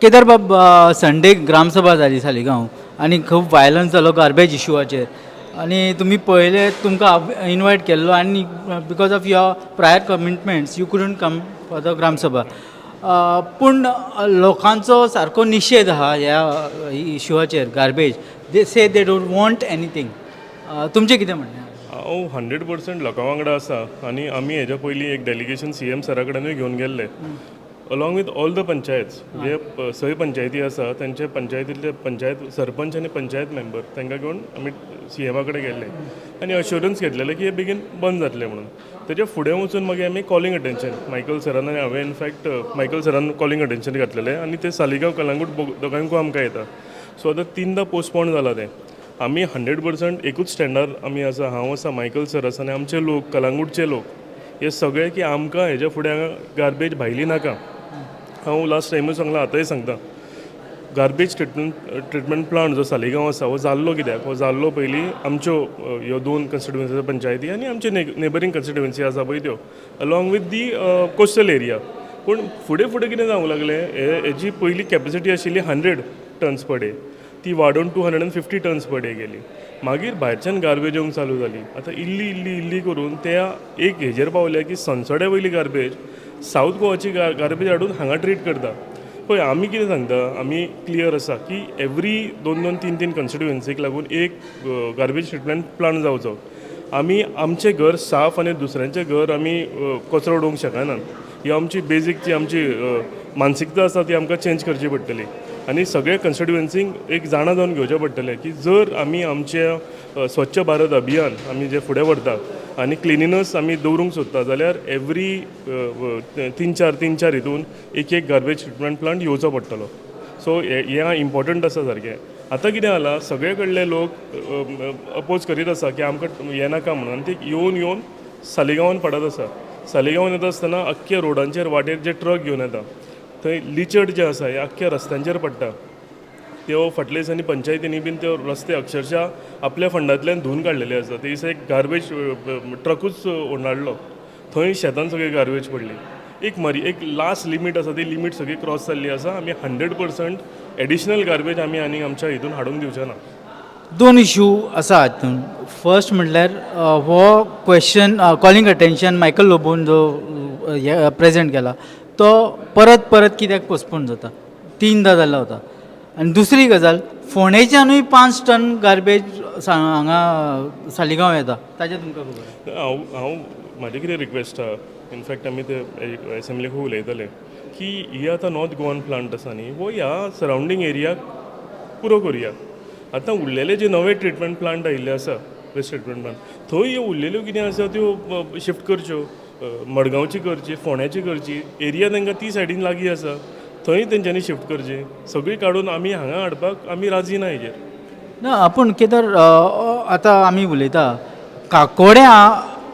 केदार बाब, संडे ग्रामसभा जाली सालिगांव आनी खूब वायलन्स जालो गार्बेज इशुआचेर आनी तुमी पळयले, तुमकां इनवायट केल्लो आनी because of your prior commitments you couldn't come for the Gramsabha. पूण लोकांचो सारको निशेध आहा ह्या इशुआचेर. Garbage, they say they don't want anything. तुमचें कितें म्हणणें? हांव 100% लोकां वांगडा आसा आनी आमी हेज्या पयलीं एक डेलिगेशन सीएम सरा कडेनूय घेवन गेल्ले, along with all the panchayat. जे सय पंचायती आसा, तेंचे पंचायतींतले पंचायत सरपंच आनी पंचायत मेंबर, तांकां घेवन आमी सीएमा कडेन गेल्ले आनी अश्योरन्स घेतलेले की हे बेगीन बंद जातलें म्हणून. तेच्या फुडें वचून मागीर आमी कॉलिंग अटेन्शन मायकल सरान आनी हांवें, इनफॅक्ट मायकल सरान कॉलिंग अटेन्शन घातलेलें आनी ते सालिगांव, कलांगूट दोगांयकूय आमकां येता. सो आतां तिनदां पोस्टपोन जाला तें. आमी 100% एकूच स्टँडार आमी आसा. हांव आसा, मायकल सर आसा आनी आमचे लोक, कलांगूटचे लोक हे सगळे, की आमकां हेज्या फुडें हांगा गार्बेज भायली नाका. हांव लास्ट टायमूय सांगलां, आतांय सांगता, गार्बेज ट्रिटमेंट प्लांट जो सालिगांव आसा, हो जाल्लो कित्याक? हो जाल्लो पयलीं आमच्यो ह्यो दोन कन्स्टिट्युएन्सीच्यो पंचायती आनी आमचे नेबरींग कन्स्टिट्युएन्सी आसा पळय त्यो, along with the coastal area. पूण फुडें फुडें कितें जावंक लागलें, हे हेजी पयली कॅपेसिटी आशिल्ली 100 टन्स पर डे, ती वाडोवन 250 tons per day गेली. मागीर भायरच्यान गार्बेज येवंक चालू जाली. आतां इल्ली इल्ली इल्ली करून त्या एक हेजेर पावल्या की सनसोड्या वयली गार्बेज, सावथ गोवाची गार्बेज हाडून हांगा ट्रीट करता. पळय, आमी कितें सांगता, आमी क्लियर आसा की एवरी दोन दोन तीन तीन कन्स्टिट्युएन्सीक लागून एक गार्बेज ट्रिटमेंट प्लांट जावचो. आमी आमचें घर साफ आनी दुसऱ्यांचें घर आमी कचरो उडोवंक शकना. ही आमची बेजीक जी आमची मानसिकता आसा, ती आमकां चेंज करची पडटली आनी सगळे कन्स्टिट्युएन्सींक एक जाणा जावन घेवचें पडटलें की जर आमी आमचें स्वच्छ भारत अभियान आमी जें फुडें व्हरता आनी क्लिनिनस आमी दवरूंक सोदता जाल्यार एवरी तीन चार, तीन चार हितून एक एक गार्बेज ट्रिटमेंट प्लांट येवचो पडटलो. सो हें इम्पॉर्टंट आसा सारकें. आतां कितें जालां, सगळे कडले लोक अपोज करीत आसा की आमकां हें नाका म्हणून आनी ते येवन येवन सालिगांवान पडत आसा. सालिगांवान येता आसतना अख्ख्या रोडांचेर, वाटेर जे ट्रक घेवन येता, थंय लिचड जें आसा हें अख्ख्या रस्त्यांचेर पडटा. त्यो फाटल्या दिसांनी पंचायतींनी बीन त्यो रस्ते अक्षरशा आपल्या फंडांतल्यान धुवन काडलेले आसा. ते दिसा एक गार्बेज ट्रकूच ओंडाडलो, थंय शेतान सगळी गार्बेज पडली. एक लास्ट लिमीट आसा, ती लिमीट सगळी क्रॉस जाल्ली आसा. आमी 100% एडिशनल गार्बेज आमी आनीक आमच्या हितून हाडूंक दिवचे ना. दोन इशू आसा हातून. फर्स्ट म्हटल्यार हो क्वेश्चन, कॉलिंग अटेन्शन मायकल लोबोन जो प्रेजेंट केला, तो परत परत कित्याक पोस्टपोन जाता? तिनदां जाल्लो वता. आनी दुसरी गजाल, फोंडेच्यानूय 5 टन गार्बेज हांगा सालिगांव येता, ताजें तुमकां खबर? हांव म्हाजें कितें रिक्वेस्ट आहा, इनफॅक्ट आमी ते एसेंब्लीकूय उलयतले, की ही आतां नॉर्थ गोवन प्लांट आसा न्ही, हो ह्या सरावंडींग एरियाक पुरो करुया. आतां उरलेले जे नवे ट्रिटमेंट प्लांट आयिल्ले आसा, वेस्ट ट्रिटमेंट प्लांट, थंय ह्यो उरलेल्यो कितें आसा त्यो शिफ्ट करच्यो. मडगांवची करची, फोंड्याची करची. एरिया तांकां ती सायडीन लागीं आसा, थंय तेंच्यांनी शिफ्ट करची. सगळी काडून आमी हांगा हाडपाक आमी राजी ना हेजेर. ना, पूण केदार, आतां आमी उलयता, काकोड्या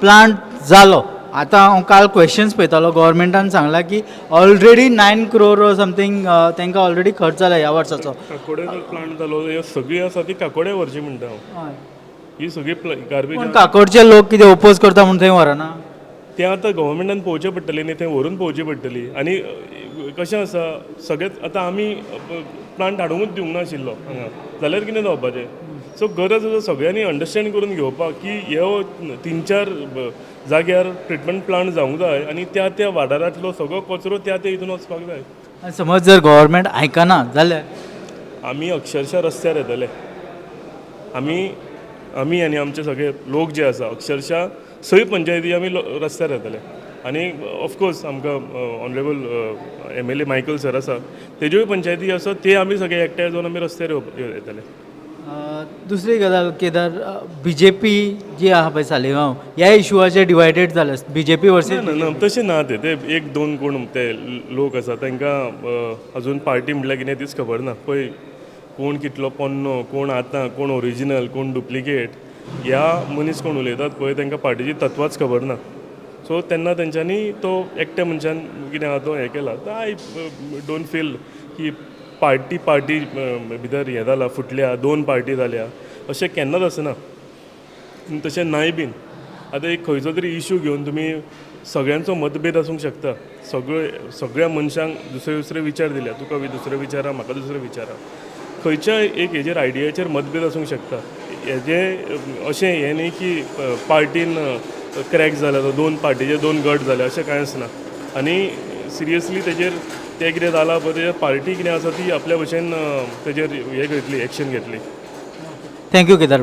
प्लांट जालो. आतां हांव काल क्वेश्चन्स पळयतालो, गव्हर्मेंटान सांगलां की ऑलरेडी 9 क्रोर समथींग तांकां ऑलरेडी खर्च जाला ह्या वर्साचो. काकोड्याचो प्लांट जालो, ह्यो सगळी आसा ती काकोड्या व्हरची म्हणटा हांव. ही सगळी गार्बेज. पूण काकोडचे लोक कितें ओपोज करता म्हूण थंय व्हरना? तें आतां गव्हर्मेंटान पळोवचें पडटलें न्ही, थंय व्हरून पळोवची पडटली. आनी कशें आसा, सगळेंच आतां आमी प्लांट हाडूंकच दिवंक नाशिल्लो हांगा जाल्यार कितें जावपाचें? सो गरज आसा सगळ्यांनी अंडरस्टँड करून घेवपाक की ह्यो तीन चार जाग्यार ट्रिटमेंट प्लांट जावंक जाय आनी त्या त्या वाठारांतलो सगळो कचरो त्या त्या हितून वचपाक जाय. आनी समज जर गव्हर्मेंट आयकना जाल्यार? आमी अक्षरशा रस्त्यार येतले. आमी आनी आमचे सगळे लोक जे आसा, अक्षरशा सय पंचायती आमी रस्त्यार येतले. आनी ऑफकोर्स आमकां ऑनरेबल एमएलए मायकल सर आसा, तेज्योय पंचायती आसा, ते आमी सगळे एकठांय जावन आमी रस्त्यार येतले. दुसरी गजाल केदार, बीजेपी जी आहा पळय सालिगांव, ह्या इशुआचेर डिवायडेड जाल्या बीजेपी वर्सीस. ना ना, तशें ना. ते ते एक दोन कोण ते लोक आसा, तांकां अजून पार्टी म्हटल्यार कितें तीच खबर ना. पळय, कोण कितलो पोन्नो, कोण आतां, कोण ओरिजिनल, कोण डुप्लिकेट, ह्या मनीस कोण उलयतात पळय, तांकां पार्टीची तत्वाच खबर ना. सो तेन्ना तेंच्यांनी तो एकट्या मनशान कितें आहा तो हें केला. तर I don't feel की पार्टी पार्टी भितर हें जाला, फुटल्या, दोन पार्टी जाल्या, अशें केन्नाच आसना, तशें नाय बीन. आतां एक खंयचो तरी इशू घेवन तुमी सगळ्यांचो मतभेद आसूंक शकता. सगळे, सगळ्या मनशांक दुसरे दुसरे विचार दिल्या. तुका दुसरे विचार आहा, म्हाका दुसरे विचार आहा. खंयच्याय एक हेजेर, आयडियाचेर मतभेद आसूंक शकता. हेजे अशें हें न्ही की पार्टीन क्रॅक जाला तो, दोन पार्टीचे दोन गट जाले, अशें कांयच ना. आनी सिरियसली तेजेर तें कितें जालां पळय, तेजेर पार्टी कितें आसा ती आपल्या भशेन तेजेर हें घेतली, एक्शन घेतली. Thank you Kedar.